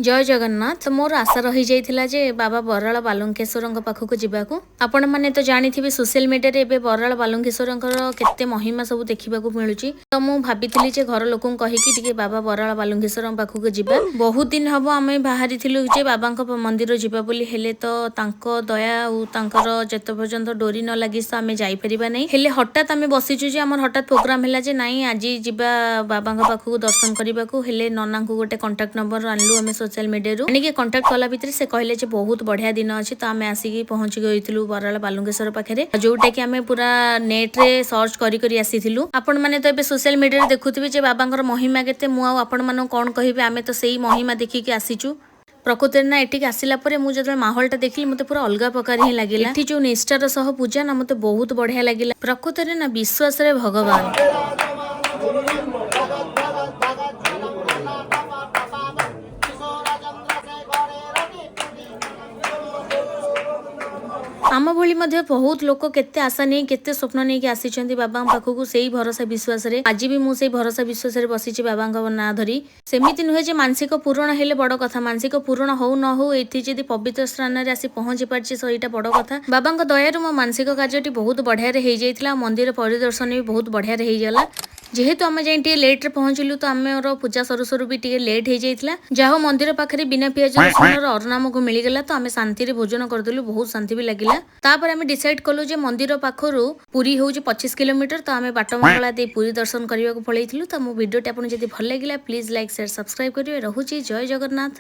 ଜୟ ଜଗନ୍ନାଥ। ତ ମୋର ଆଶା ରହିଯାଇଥିଲା ଯେ ବାବା ବରାଳ ବାଲୁଙ୍କେଶ୍ୱରଙ୍କ ପାଖକୁ ଯିବାକୁ। ଆପଣମାନେ ତ ଜାଣିଥିବେ, ସୋସିଆଲ ମିଡ଼ିଆରେ ଏବେ ବରାଳ ବାଲୁଙ୍କେଶ୍ୱରଙ୍କର କେତେ ମହିମା ସବୁ ଦେଖିବାକୁ ମିଳୁଛି। ତ ମୁଁ ଭାବିଥିଲି ଯେ ଘର ଲୋକଙ୍କୁ କହିକି ଟିକେ ବାବା ବରାଳ ବାଲୁଙ୍କେଶ୍ୱରଙ୍କ ପାଖକୁ ଯିବା। ବହୁତ ଦିନ ହବ ଆମେ ବାହାରିଥିଲୁ ଯେ ବାବାଙ୍କ ମନ୍ଦିର ଯିବା ବୋଲି। ହେଲେ ତ ତାଙ୍କ ଦୟା ଆଉ ତାଙ୍କର ଯେତେ ପର୍ଯ୍ୟନ୍ତ ଡୋରି ନ ଲାଗିଛି, ତ ଆମେ ଯାଇପାରିବା ନାହିଁ। ହେଲେ ହଠାତ୍ ଆମେ ବସିଛୁ ଯେ ଆମର ହଠାତ୍ ପ୍ରୋଗ୍ରାମ ହେଲା ଯେ ନାଇଁ, ଆଜି ଯିବା ବାବାଙ୍କ ପାଖକୁ ଦର୍ଶନ କରିବାକୁ। ହେଲେ ନନାଙ୍କୁ ଗୋଟେ କଣ୍ଟାକ୍ଟ ନମ୍ବର ଆଣିଲୁ ଆମେ ସୋସିଆଲ ମିଡ଼ିଆରୁ। ଆଣିକି କଣ୍ଟାକ୍ଟ କଲା ଭିତରେ ସେ କହିଲେ ଯେ ବହୁତ ବଢିଆ ଦିନ ଅଛି। ତ ଆମେ ଆସିକି ପହଞ୍ଚି গৈଥିଲୁ ବରାଳ ବାଲୁଙ୍କେଶ୍ୱର ପାଖରେ, ଯୋଉଟା କି ଆମେ ପୁରା ନେଟରେ ସର୍ଚ୍ଚ କରି କରି ଆସିଥିଲୁ। ଆପଣମାନେ ତ ଏବେ ସୋସିଆଲ ମିଡ଼ିଆରେ ଦେଖୁଥିବେ ଯେ ବାବାଙ୍କର ମହିମା କେତେ। ମୁଁ ଆଉ ଆପଣମାନଙ୍କୁ କ'ଣ କହିବି? ଆମେ ତ ସେଇ ମହିମା ଦେଖିକି ଆସିଛୁ। ପ୍ରକୃତରେ ନା, ଏଠିକି ଆସିଲା ପରେ ମୁଁ ଯେତେବେଳେ ମାହୋଲଟା ଦେଖିଲି, ମୋତେ ପୁରା ଅଲଗା ପ୍ରକାର ହିଁ ଲାଗିଲା। ଏଠି ଯୋଉ ନିଷ୍ଠାର ସହ ପୂଜା ନା, ମୋତେ ବହୁତ ବଢିଆ ଲାଗିଲା। ପ୍ରକୃତରେ ନା, ବିଶ୍ୱାସରେ ଭଗବାନ। ଆମ ଭଳି ମଧ୍ୟ ବହୁତ ଲୋକ କେତେ ଆଶା ନେଇ, କେତେ ସ୍ୱପ୍ନ ନେଇକି ଆସିଛନ୍ତି ବାବାଙ୍କ ପାଖକୁ ସେଇ ଭରସା ବିଶ୍ୱାସରେ। ଆଜି ବି ମୁଁ ସେଇ ଭରସା ବିଶ୍ୱାସରେ ବସିଛି ବାବାଙ୍କ ନାଁ ଧରି। ସେମିତି ନୁହେଁ ଯେ ମାନସିକ ପୂରଣ ହେଲେ ବଡ କଥା। ମାନସିକ ପୂରଣ ହଉ ନ ହଉ, ଏଠି ଯଦି ପବିତ୍ର ସ୍ଥାନରେ ଆସି ପହଞ୍ଚି ପାରିଛି, ସେଇଟା ବଡ କଥା। ବାବାଙ୍କ ଦୟାରୁ ମୋ ମାନସିକ କାର୍ଯ୍ୟଟି ବହୁତ ବଢିଆରେ ହେଇଯାଇଥିଲା ଆଉ ମନ୍ଦିର ପରିଦର୍ଶନ ବି ବହୁତ ବଢିଆରେ ହେଇଗଲା। ଯେହେତୁ ଆମେ ଯାଇ ଟିକେ ଲେଟ୍ରେ ପହଞ୍ଚିଲୁ, ତ ଆମର ପୂଜା ସରୁ ସରୁ ବି ଟିକେ ଲେଟ୍ ହେଇଯାଇଥିଲା। ଯାହା ହଉ, ମନ୍ଦିର ପାଖରେ ବିନା ପିଆଜ ରସୁଣର ଅନ୍ନ ଆମକୁ ମିଳିଗଲା, ତ ଆମେ ଶାନ୍ତିରେ ଭୋଜନ କରିଦେଲୁ। ବହୁତ ଶାନ୍ତି ବି ଲାଗିଲା। ତାପରେ ଆମେ ଡିସାଇଡ୍ କଲୁ ଯେ ମନ୍ଦିର ପାଖରୁ ପୁରୀ ହେଉଛି 25 କିଲୋମିଟର, ତ ଆମେ ବାଟମଙ୍ଗଳା ଦେଇ ପୁରୀ ଦର୍ଶନ କରିବାକୁ ପଳେଇଥିଲୁ। ତ ମୋ ଭିଡ଼ିଓଟି ଆପଣଙ୍କୁ ଯଦି ଭଲ ଲାଗିଲା, ପ୍ଲିଜ୍ ଲାଇକ୍, ସେୟାର, ସବସ୍କ୍ରାଇବ୍ କରିବେ। ରହୁଛି, ଜୟ ଜଗନ୍ନାଥ।